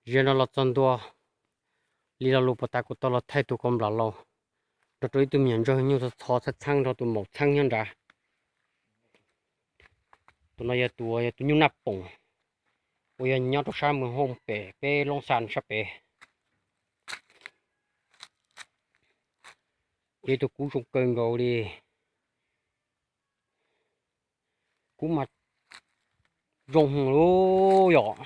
Ziag no los txog ntua li lo lus puas tas kuv tau los thaij tus kaus nplam laus nrog rau ib tug me nyuam ntsuag nyuj txho txho txheeb txheeb nrog tus maum txheeb nyob nrad. Tus no yog tus, yog tus nyuj Naj Poom uas yog nyob rau sab Mws Hooj pem peb Loob Xas sab pem. Ces tus kub zoo kawg nkaus li. Kub mas zoo lub yom.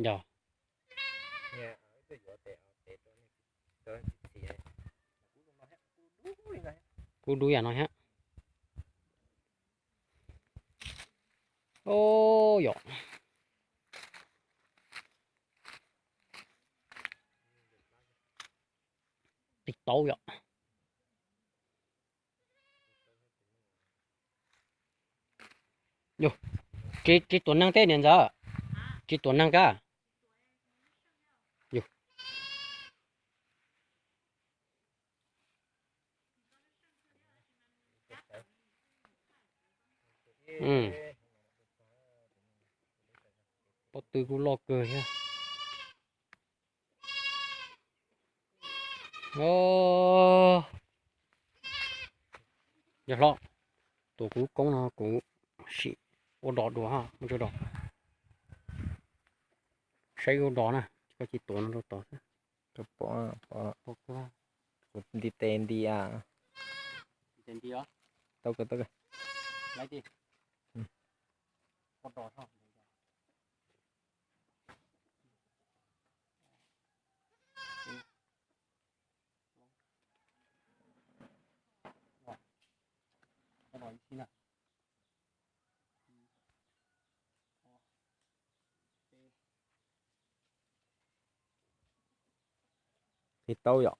Yog. Kub dub yam no thiab. Yom. Tig taub yom. Yog, tsis tuam neeg teb niam ntxawm, tsis tuam neeg kab. Yog. Pob tw kuj loj kawg thiab. Yog hlob, tuam kuv lub koob no kuv sim ua dos dua ha, ua dos, saib ua dos na, koj cia tuav no rau tod xwb. Kuv nti tes nti a. Tau kawg, tau kawg. Tig taub yom.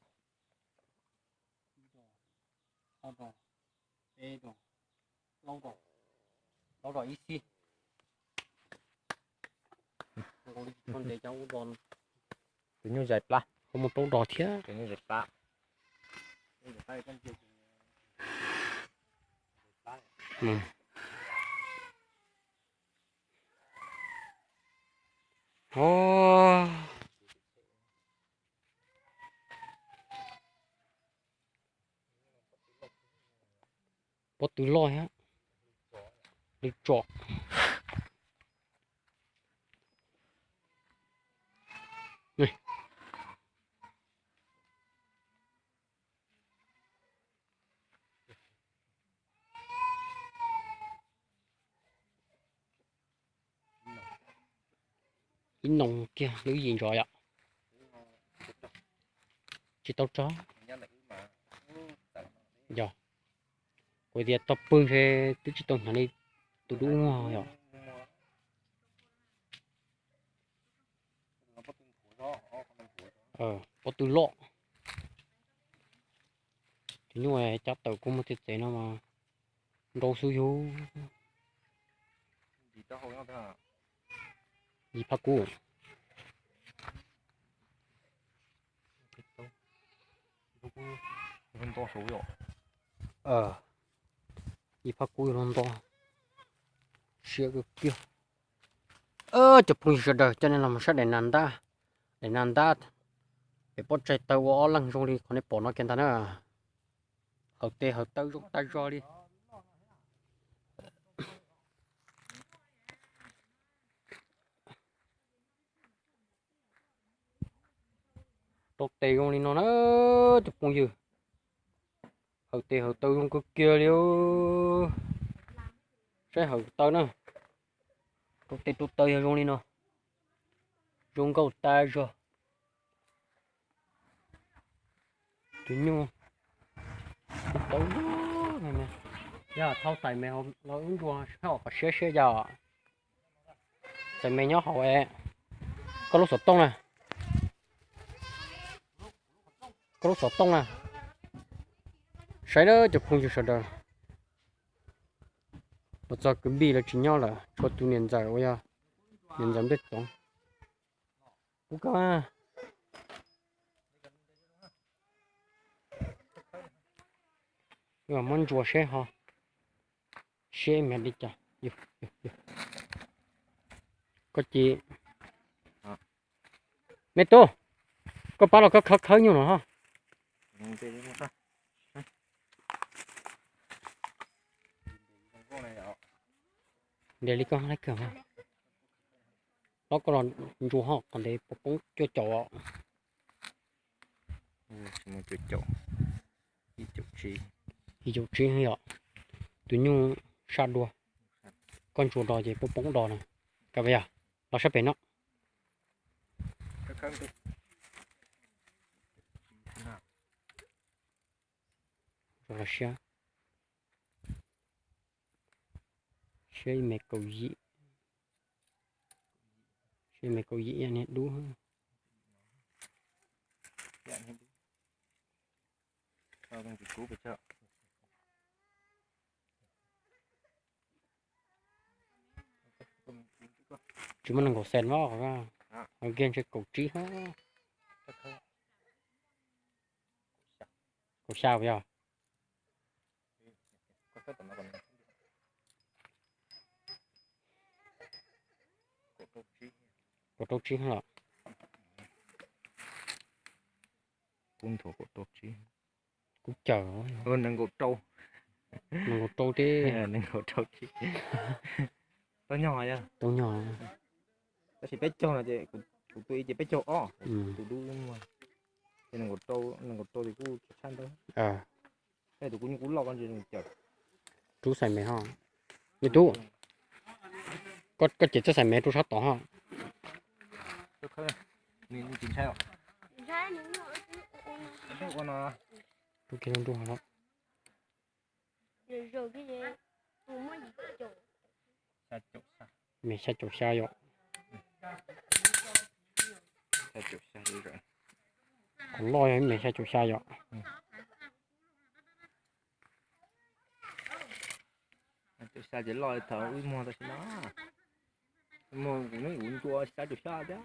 Tus nyuj zais plab. Ho mus taub dos thiab. Pob tw loj thiab. Lwm tso. Ib noo kiag lub yim ntsos yom. Tsis tau tso. Yog, kuv tias tog pw ntshe twb tsis tau hnyav li tus dub muag yom. Pob tw loj. Tus nyuj cab tawm kuj muaj txiv tsev no mas nrau xub yug. Yim phab kub. Yim phab kub yog lub nto. Siab kawg kiag. Cov phooj ywg sawv daws, coj nej los mus saib daim nas ntab. Daim nas ntab pem pob tsaig taw ua ob leeg zoo li qhov nej pom no kiag ntag na. Hawm tes hawm taw zoo tag zog li. Rau tes zoo li no na, cov phooj ywg. Hawm tes hawm taw zoo kawg kiag li. Saib hawm taw na. Rau tes rau taw yog zoo li no. Zoo nkauj tag zog. Tus nyuj tau, yog thauj xais me los wb nrua saib os, kom siab siab yog. Xais me nyob hauv. Koj lub xov tooj na. Koj lub xov tooj na. Saib na cov phooj ywg sawv daws. Los txog kwv Npij lawv tsis nyob lawm, tshuav tus niam ntxawm uas yog niam ntxawm Npliaj Txoov. Kuv kawg. Muab ntsuas seb ho, seb me li cas. Koj ci, me tub, koj pab los koj khawb khawb nyuj no ho. Ntes li koj laib kawg ho. Los koj los ntsuas ho, qhov ntev poob cuaj caum. Yim caum tsib yom. Tus nyuj sab dua, koj ntsuas do ces poob poob do no. Kav yog los sab pem no. Los siab, siab ib me kaum yim, siab ib me kaum yim niag dub. Tsis muaj nees nkaum xees los, kiag ntshe kaum tsib, kaum xya puas yog? Kaum rau tsib los? Kuv nthuav kaum rau tsib. Kuv cawm nees nkaum rau, nees nkaum rau tib, nees nkaum rau tsib. Tau nyog, tau nyog. Tab sis peb caug no ces kuv tua ib ces peb caug ob, tus dub muag. Ces nees nkaum rau, nees nkaum rau ces kuj tshaj ntawd. Tus kuv nyuj kub loj ko ntsis cawm. Rub xaim me ho. Me tub, koj cev txoj xaim me rau sab tod ho. Rub kiag nruj nruj ho. Me xya caum xya yom. Qhov loj yog ib me xya caum xya yom. Xya ces loj thaum wb muag tam sim no. Muag kuv, kuv ntsuas xya caum xya thiab.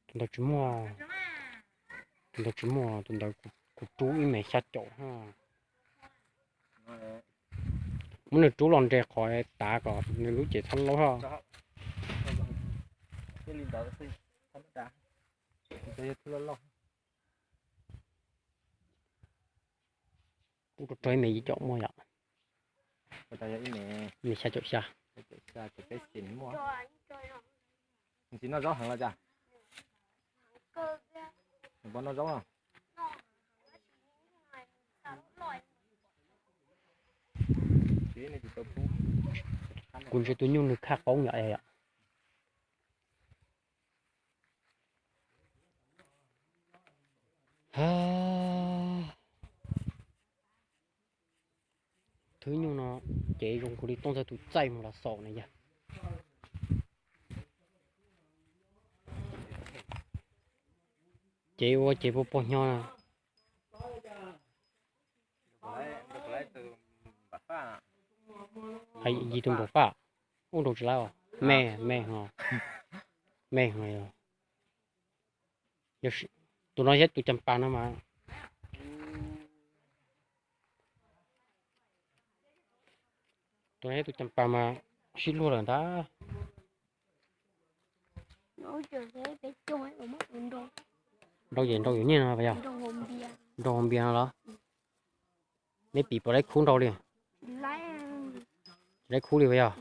Tus ntawd tsis muaj, tus ntawd tsis muaj, tus ntawd kuv rub ib me xya caum. Muab nws rub los nres qhov tav kom nws lub cev txhob laub ho. Kuv rau ib me yim caum muaj yom. Me xya caum xya. Tsis noj zaub heev los cas? Nws puas noj zaub? Kuv ntsia tus nyuj nws khaj qoob yom. Thwb nyuj no cev zoo nkaus li tooj ntxawg tus txaij mus los xaus na yog. Cev ua cev puag puag nyo. Hais yig tus npaum faj, ub nrau tsis laib os. Me, me, me, tus no yog tus cas pas no mas, tus no yog tus cas pas mas sib luag lawm ntag. Nrau ces nrau yuav nyiaj no yog? Nrau hauv npias no los? Neb pim puas laib khub nrau li? Tsis laib khub li puas yog?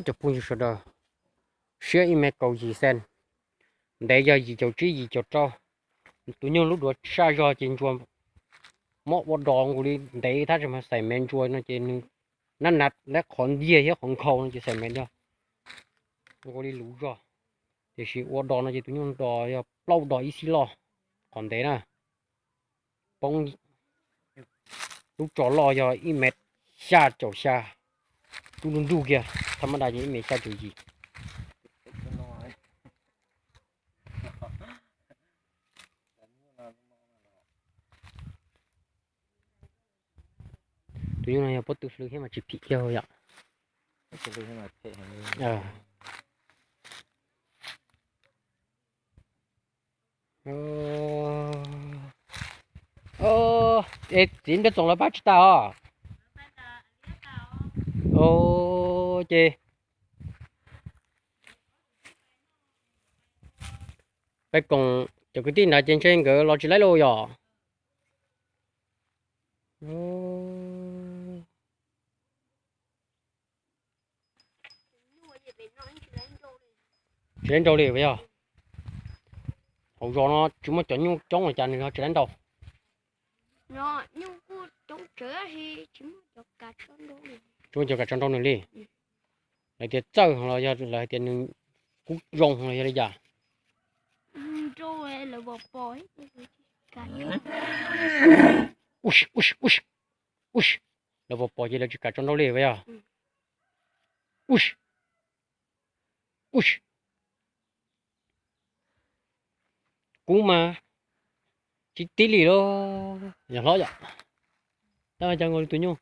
Cov phooj ywg sawv daws, siab ib me kaum yim xees, ntev yog yim caum tsib yim caum rau. Tus nyuj lub duav saj zog ces ntsuas mob ua do nkaus li ntev thab tsi mas xaim me ntsuas no ces nws nab nav lab qhov ntiag thiab qhov nkhaus no ces xaim me ntsuas nkaus li luv zog. Tiam sis ua do no ces tus nyuj do yog plaub do ib xib loj, qhov ntev na. Poob lub tso loj yog ib mev xya caum xya, tub nruj nruj kiag, thab mab dab ces ib mev xya caum yim. Tus nyuj no yog pob tw hlwb thiab mas tsis phim kiag yom. Es txiv Npliaj Txoov lawv pab tsis tas os? Ces peb koom cov kwv tij nrad ces ntshe nkawd los tsis laib lauj yom? Tsis laib nrau li puas yog? Hauv zos no tsis muaj cov nyuj coob los cas nws ho tsis laib nrau? Tsis muaj cov kav tsov nrau nws li. Lawv tias txawj los yog lawv hais tias nws kub zoo los yog li cas? Lawv pom pom ces lawv tsis kav tsov nrau li puas yog? Kub mas tsis tib li lauj, yog hlob yom. Tab cas nkaus li tus nyuj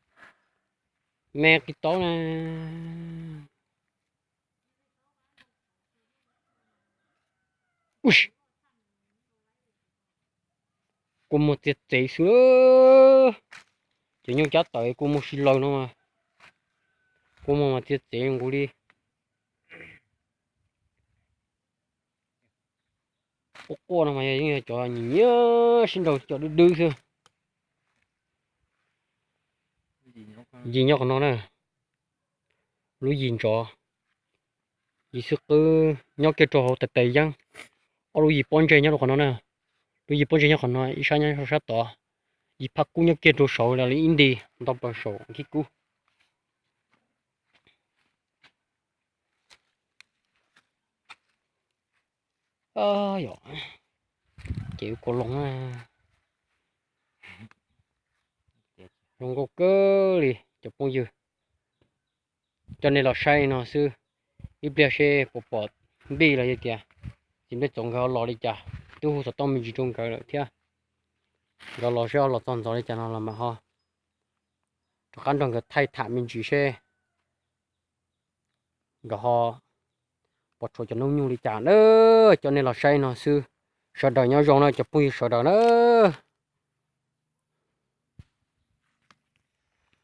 me qis taub na. Kua muag txiav txev xwb. Cov nyuj cab tawm kua muag si laws no mas, kua muag mas txiav txev nkaus li. Quaj quaj no mas yeej yog cov nyiam nyiam sib nraus cov dub dub xwb. Yim nyob qhov no na, lub yim ntsov, yim xwb qwb nyob kiag rau hauv tais tais yeeb. Ob lub yim pob ntseg nyob rau qhov no na, lub yim pob ntseg nyob qhov no, ib sab nyob rau sab tod, yim phab kub nyob kiag rau saud li ib nti ntau plaws saum khib kub. Yog ces ua kua loo na, zoo nkauj kawg li cov phooj ywg. Coj nej los saib no xwb, ib pliag seb puas pom npij los yog tias txiv Npliaj Txoov nkawd ho los li cas, twb hu xov tooj me ntsis rau nkawd lawm thiab. Nkawd los seb ho los txog ntxov li cas no los mas ho rov qab nrog nkawd thaij tham me ntsis seb nkawd ho puas tshuav cov noob nyuj li cas na. Coj nej los saib no xwb, sawv daws nyob zoo na cov phooj ywg sawv daws na.